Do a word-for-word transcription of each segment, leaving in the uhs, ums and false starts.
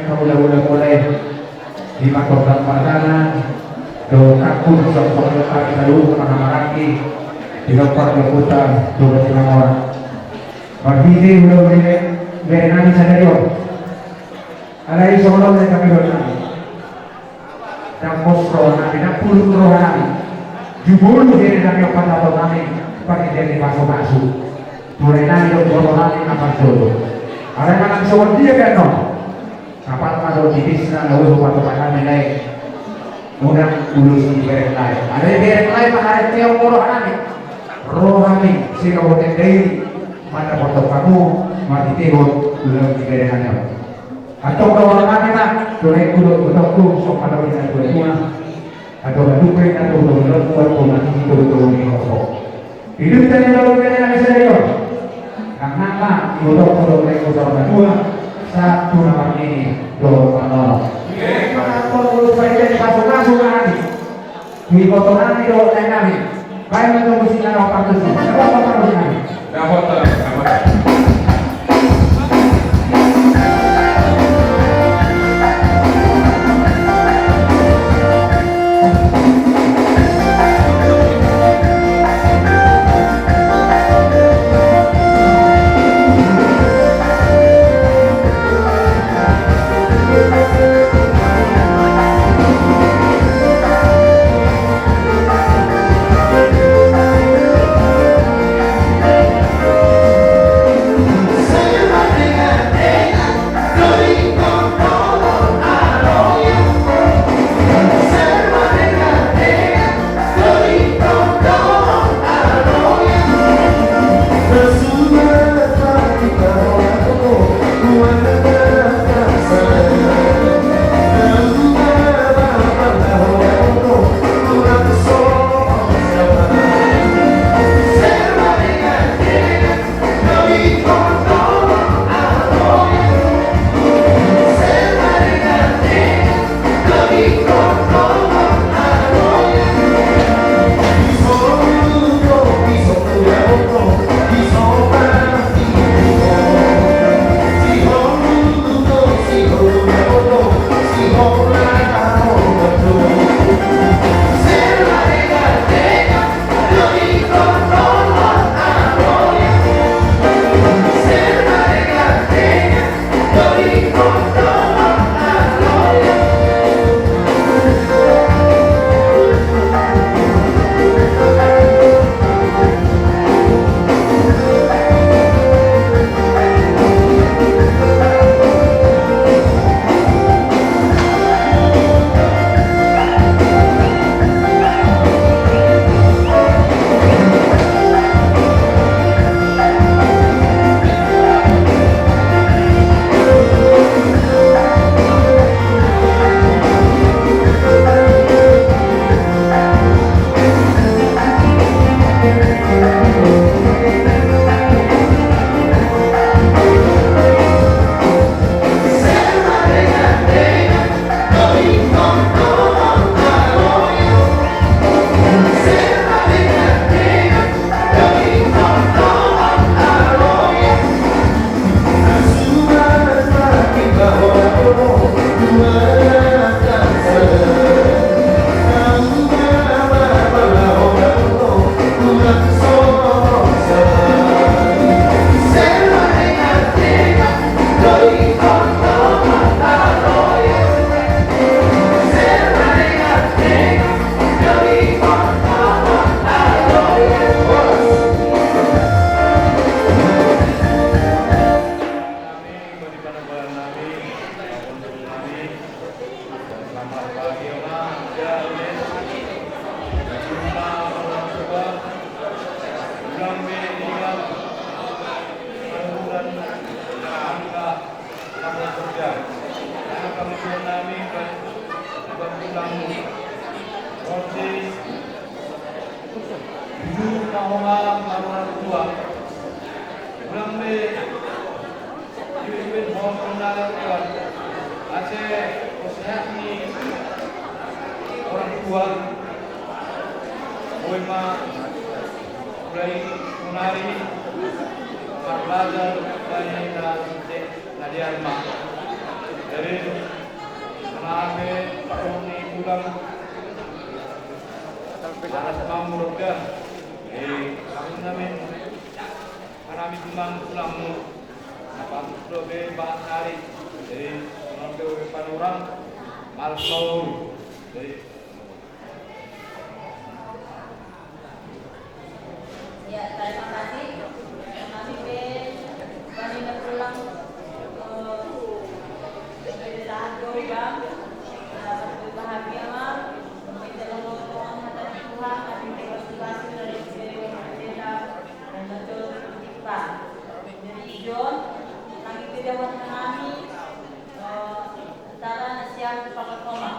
Hula-hula mulai di Makodang Pardana, do kampung Sompok Lepa di Saluhut Pangamaraki, di Lompar Lokuta, do Batinamora. Marhite hula-hula bere nami sadari on. Alai songon on nami, dang pos roha nami, dang pulut roha nami. Jumolo bere nami, opat ato nami, pake jadi pasu-pasu. Turai nami do boto nami na parjolo. Alai manang songon dia kan no. Sapat ma do tipisna na uju patokan nami lae. Unang ulos ni bereng lae. Alai bereng lae ma harep teong roha nami. Roha nami sira hoten dai. Mandapothon hamu marhitehon ulos ni bereng nami. Antong roha nami ma. Turai kulo kutokku sopada wina tua-tua. Adong adong pe na tu dong dong buat kau mati di dong dong ni kosong. Hidup dari dong dari nami sadari on. Nang nang ma, dong dong dong dari kosong na dua. Satu na marnini dong marnono. Manang kau dong pai dari pasu-pasu nami. Di kosong nami dong dari nami. Baik untuk musik nang apa tuh sih? Apa apa musik nami? Jujur na homa marorang tua. Ulang be ibe-ibe hon na lewat. Ase sehat ni orang tua. Boi ma mulai menari. Marbadan banyak kita. Na di alma. Jadi, ala pe paruhon ni tulang. Alas mamurut kan. Eh, kami namin. Hanami tulang tulangmu. Apa tu be bahas hari. Jadi, menurut panuran. Marsol. Jadi, Ya, terima kasih. Kami pe, kami na tulang, eh, dari Lahat Jombang, eh, berbahagia, Mak. Kami telah ngomong hata Tuhan, kami telah berhasil dari Dewa Pendeta, dan betul Pak. Jadi, John, kami pe dohot hanami, eh, Antara nasiam tu pakan omak.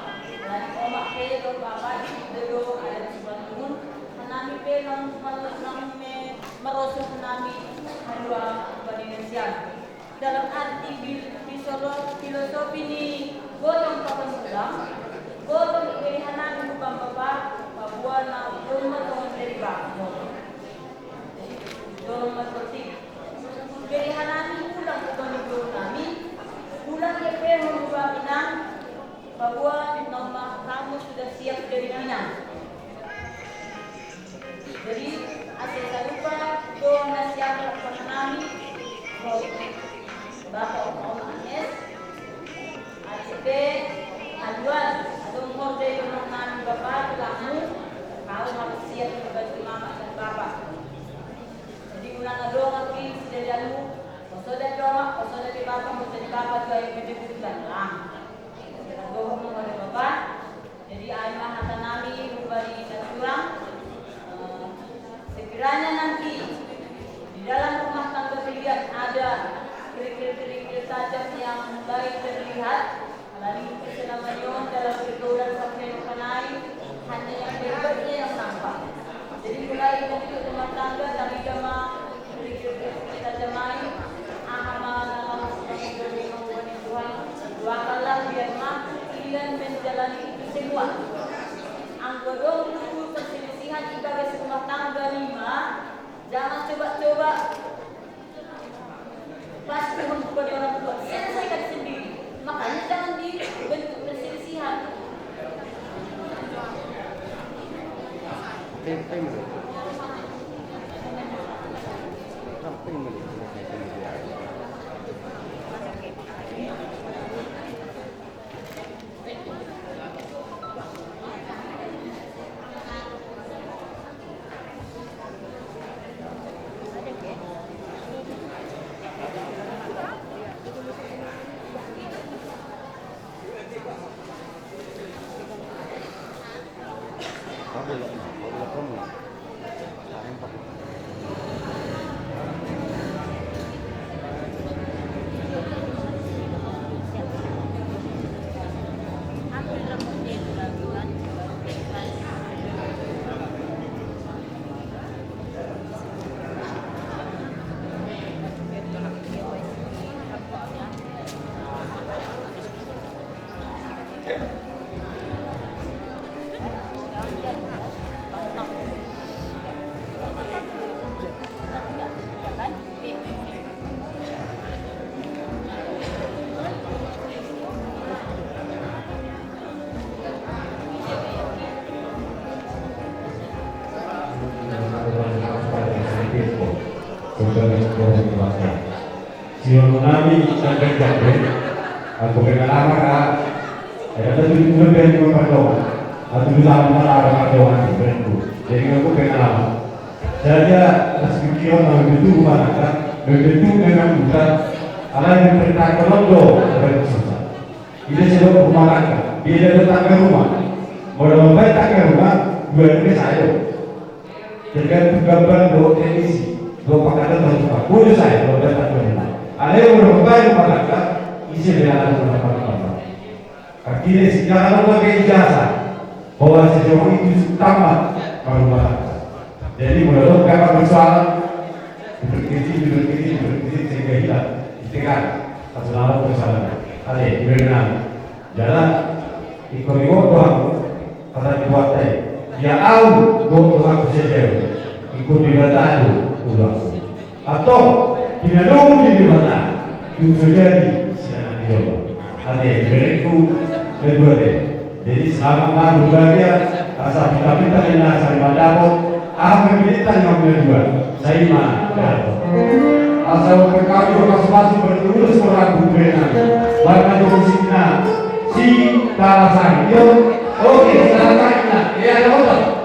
Alani omak pe dohot bapa i do adat sipanjunjung. Hanami pe naung mal-, naung me-, maroso hanami haluaon upa ni nasiam. Dalam arti bil-, fisolo-, filosofi ni gotong pakan tulang, gotong i bere hanami tu bapa, paboa na jolma tongon dari bapa. Jolma tongon dari bapa. Jadi hanami ulang upa ni boru nami, ulang i pe hamu ba inang, paboa naung ma hamu sudah siap jadi inang. Jadi, asa sarupa do nasiam tu hanami, bapa, omak, omak Agnes, ate pe, haluaon, adong horde dohot nami bapa, tulangmu, hamu harus siap sebagai mama dan bapa. Jadi, unang adong ate sidalianmu, poso da di omak, poso da di bapa, poso da di bapa, tu ayo menyebutkan, lah. Dohot ma molo bapa. Jadi, ai ma hata nami upa ni natulang, eh, sekiranya nanti di dalam rumah tangga kalian ada kerikil-kerikil tajam yang mulai terlihat, alani i selama ni on dalam pergaulan sampe nuaeng, hanya yang baik-baiknya yang nampak. Jadi, mulai untuk rumah tangga, tarida ma kerikil-kerikil tajam i, aha ma na laho sipangido ni Tuhan, doakanlah biar mampu kalian menjalani itu semua. Anggo adong tutu perselisihan di bagas rumah tangga nima, jangan coba-coba pas Tuhan buka di orang tua, selesaikan sendiri. Makanya jangan dibentuk perselisihan. Sian nami tangga jambe, aku pengalama ka, ada tu di rumah ben rumah pardongan, aku di sana rumah ada pardongan di ben tu, jadi aku pengalama. Jadi ya, pas pikiran aku itu rumah tangga, ben tu memang bukan, ala yang perintah kalau do, ada susah. Ida sidok rumah tangga, ida do tangga rumah. Molo mambaen tangga rumah, dua ni sae do. Tergantung gambaran dohot kondisi, dohot pangkataion dohot Tuhan. Boi do sae molo mambaen tangga rumah. Alai molo mambaen rumah tangga, ise be anak rumah tangga. Artinya, sejarah rumah ke ijazah bahwa sejarah itu tamat marumah tangga. Jadi, molo adong angka persoalan, duduk di sini, duduk di sini, duduk di sini, sehingga hilang. Itu kan, satu hal persoalan. Ada, di mana? Jala, ingkon diingot do hamu, hata ni Tuhanta i. Ia ahu, dohot rohangku sadia, ingkon Debata do ulahon. Antong, pinangido di Debata, tung so jadi sian anak ni jolma. Ate, berengku, kedua te. Jadi, selamat ma berbahagia, asa pinta-pinta ni na sari mandapot, aha pe pinta ni na dua, sai ma dapot. Asa umpet kami pasu-pasu berturus orang bumena. Warna musiknya, si Talasari. Yo, oke, si Talasari na. Ya, ada motor.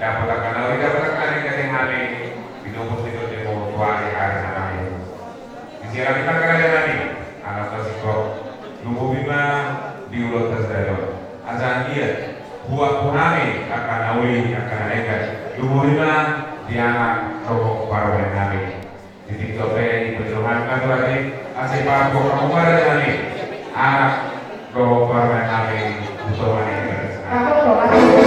Dapot angka na uli, dapot angka na denggan hami, di nomor ni tondimo tu ari-ari na mangihut. Di siala ni pangkarajaon nami, anak pasingkop, lumobi ma di ulaonta sadari on. Asa anggiat huampun hami angka na uli, angka na denggan, lumobi ma di anak dohot parumaen nami. Di tingki on pe, di pojok hami ma tu ari, asa dipaampu hamu ma raja nami, anak dohot parumaen nami, tu tonga ni bagas nami.